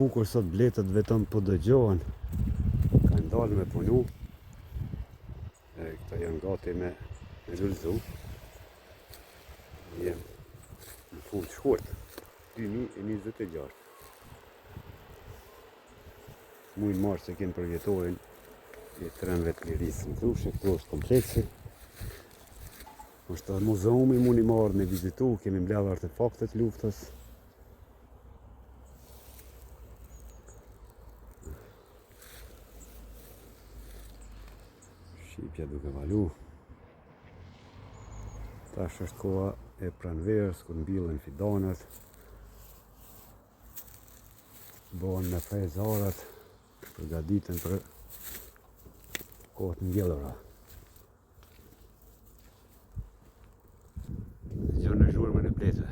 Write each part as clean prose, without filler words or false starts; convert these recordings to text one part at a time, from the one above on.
Bukur sot bletët vetëm po dëgjohen. Kanë dalë me punu. E këto janë gati me, me lulëzu. Jem në fund shkurt 2026. Mujin mars e kemë përvjetorin e të rënëve të lirisë në Krushë, këtu është kompleksi. është edhe muzeumi, muni me ardhë me vizitu, kemi mbledhë artefaktet e luftës. Shqipja duke valu. Tash është koha e pranverës, kur mbillen fidanët. Bohen me frezë arat, përgatiten për kohët e mbjellura. Dëgjone zhurmën e bletëve.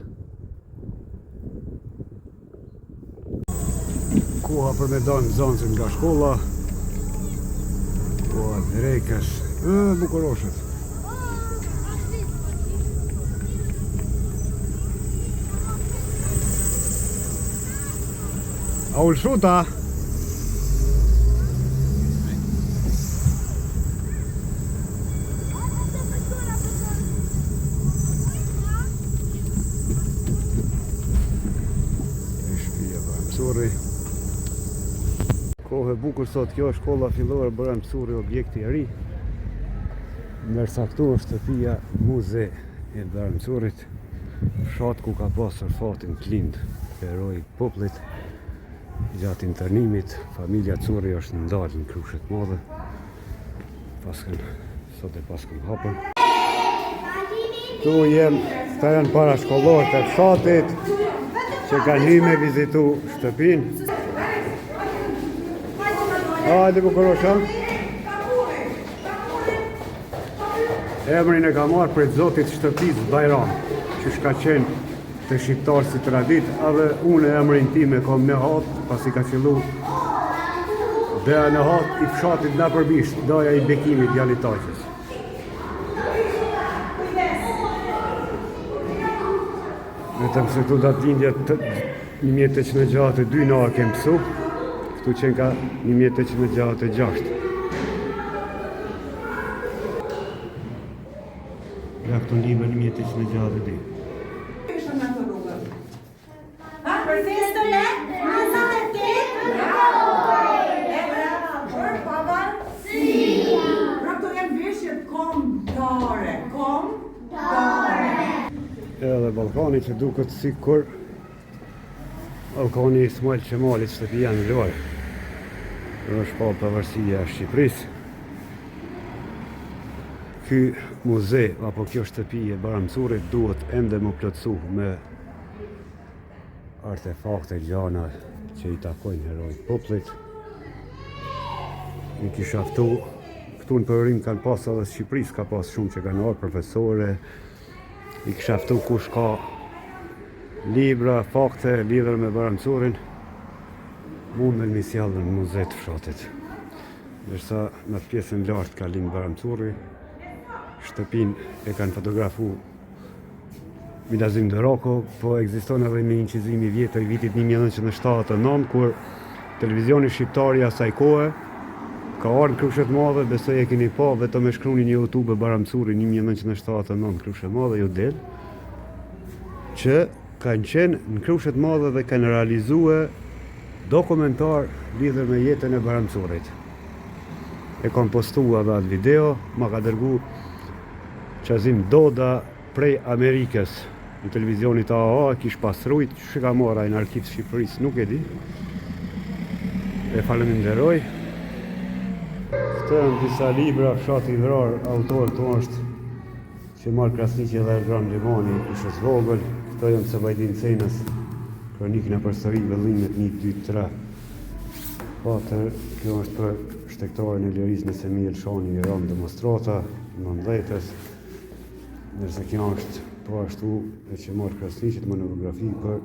Koha për me dalë nxënësit nga shkolla. Koha e drekës. E, bukuroshët. A u lshuta? Kohë e bukur sot kjo shkolla fillore Bajram Curri objekti i ri. Ndërsa këtu është shtëpia muze e Bajram Currit, fshat ku ka pasur fatin të lind heroi i popullit. Gjatë internimit, familja Curri është ndalë në Krushë të Madhe. Paskën, sot e paskën hapën. Ktu jem, këta janë parashkollorët e fshatit, që kanë hy me vizitu shtëpinë. Hajde, bukurosha. Emrin e ka marrë prej zotit shtëpisë Bajram, që ka qenë te shqiptarët si traditë, edhe unë emrin tim e kam Nehat, pasi ka qëllu Dea Nehat i fshatit na përbisht, daja i Bekimit, djalit Taqës. Vetëm se këtu datëlindja 1862 na e kem pësu, këtu qenka 1866. Ja këtu në libër 1862. Ishte në atë rrugën. Ha, për festën e 28 Bravo! E bravo, për pavarësi. Pra këto janë veshjet kombëtare, kombëtare. Edhe Ballkani që duket sikur Ballkani i Ismail Qemalit shtëpia në Vlorë. Është shpallë pavarësia e Shqipërisë. Ky muze apo kjo shtëpi e Bajram Currit duhet ende me u plotësu me artefakte gjana që i takojnë heroit popullit. I kisha ftu, këtu në përurim kanë pas edhe Shqipërisë, ka pas shumë që kanë ardhë profesore, i kisha ftu kush ka libra, fakte, lidhur me Bajram Currin, munden mi sjellë në muze të fshatit. Ndërsa në atë pjesën lartë ka lind Bajram Curri, shtëpinë e kanë fotografu Milazim Duraku, po ekziston edhe një incizim i vjetër i vitit 1979, kur televizioni shqiptar i asaj kohe ka ardhur në Krushë të Madhe, besoj e keni pa, vetëm e shkruani në YouTube Bajram Curri 1979 Krushë e Madhe, ju del, që kanë qenë në Krushë të Madhe dhe kanë realizue dokumentar lidhur me jetën e Bajram Currit. E kam postu edhe atë video, ma ka dërgu Qazim Doda prej Amerikës në televizionit AA, e kish pas rujt, që ka marrë ai në arkiv të Shqipërisë, nuk e di. E faleminderoj. Këto janë disa libra, fshati i vrarë, autor këtu është Qemal Krasniqi dhe Agron Limani i Krushës Vogël, këto janë të Sebajdin Cenës, Kronikë nëpër histori, vëllimet 1, 2, 3, 4, kjo është për shtegtarin e lirisë në Semi Elshani i ramë demonstrata, nëntëdhjetës, ndërsa kjo është po ashtu e Qemal Krasniqit monografi për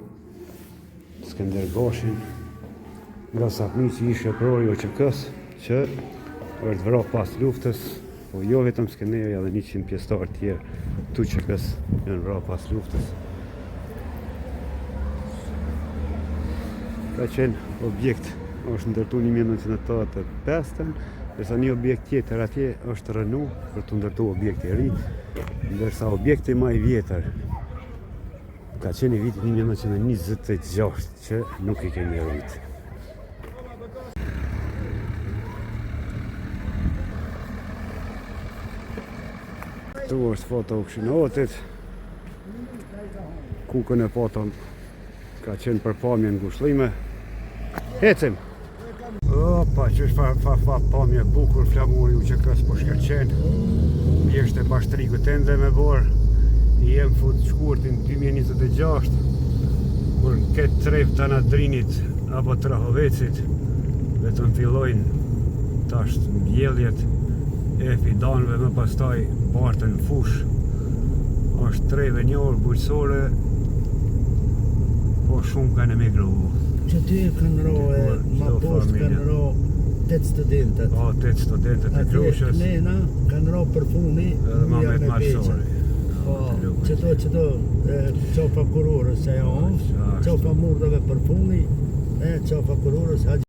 Skënder Gashin, nga Sapniqi ish eprori i UÇK-së, që është vra pas luftës, po jo vetëm Skënderi, edhe 100 pjesëtarë tjerë të UÇK-së janë vra pas luftës. Ka qenë objekt, është ndërtu 1985-ën, ndërsa një objekt tjetër atje është rrënu për të ndërtu objekti i ri, ndërsa objekti ma i vjetër ka qenë i vitit 1926 që nuk i kemi rujt. Këtu është foto Ukshin Hotit. Kukën e patëm ka qenë për pamje ngushllime. Hecim! Opa, që është fa, fa, fa pamje bukur, flamuri UÇK-s po shkëlqen. Bjeshtë e Pashtrikut ende me borë. Jem fut shkurtin 2026, kur në këtë trevë të Anadrinit apo të Rahovecit, vetëm fillojnë tash mbjelljet e fidanëve më pastaj bartën në fushë. Është trevë e njohur bujqësore, po shumë kanë emigru. Që ty kanë ro e ma Çdo poshtë familje. kanë ro 8 studentët. Po, tetë studentët e Atje Krushës, knena kanë ro për funi, edhe Mahmet Malsori. Po, qëto, qëto, e, qofa kururës që ajo është, Ashtu. qofa murdave për funi, e qofa kururës, Haxhi.